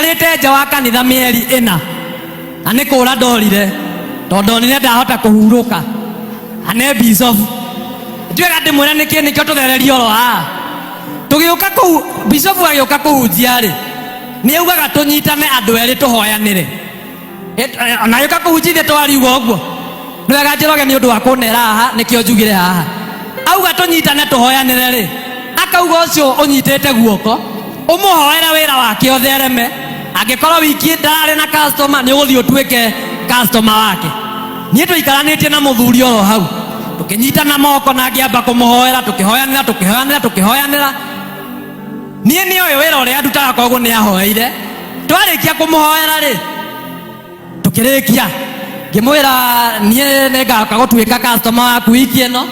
Ndaikarĩte nja wa kanitha mĩeri 4 na nĩ kũra ndorire tondũ ndonire ndahota kũhurũka na nĩ bicobu. Ndiwega ndĩmwĩre nĩkĩ nĩkĩo tũthererio oro haha. Tũgĩũka kũu bicobu agĩũka kũhunjia rĩ, nĩ augaga tũnyitane andũ erĩ tũhoyanĩre. Ona agĩũka kũhunjia ithuĩ twariuga ũguo. Nĩ wega Njoroge nĩ ũndũ wa kũnera haha nĩkĩo njugire haha. Auga tũnyitane tũhoyanĩre rĩ, akauga ũcio ũnyitĩte guoko ũmũhoere wĩra wake ũthereme. Angĩkorwo wiki ndararĩ na customer nĩ ũgũthiĩ ũtuĩke customer wake. Niĩ tũikaranĩtie na mũthuri oro hau tũkĩnyitana moko na ngĩamba kũmũhoera, tũkĩhoyanĩra tũkĩhoyanĩra tũkĩhoyanĩra. Niĩ nĩ oĩ wĩra ũrĩa ndutaga koguo nĩ ahoeire. Twarĩkia kũmũhoera rĩ, tukirikia ngimwira niĩ nĩngoka gũtuĩka customer waku wiki ĩno,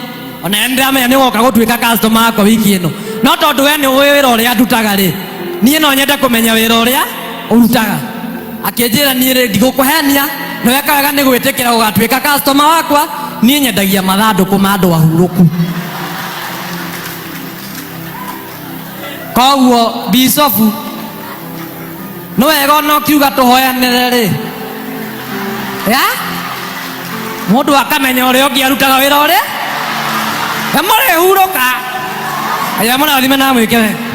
ona nĩ ndĩramenya nĩ ũgoka gũtuĩka customer wakwa wiki ĩno, no tondũ we nĩ ũĩ wĩra ũrĩa ndutaga rĩ, niĩ no nyende kũmenya wĩra ũrĩa ũrutaga. Akĩnjĩra niĩ rĩ, ndigũkũhenia, nĩ weka wega nĩ gwĩtĩkĩra gũgatuĩka customer wakwa, niĩ nyendagia mathandũkũ ma andũ ahurũku. Koguo bicobu nĩ wega ona ũkiuga tũhoyanĩre rĩ, ya mũndũ akamenya ũrĩa ũngĩ arutaga wĩra ũrĩa na mũrĩhurũka. Aya mũrathime na mwĩke wega.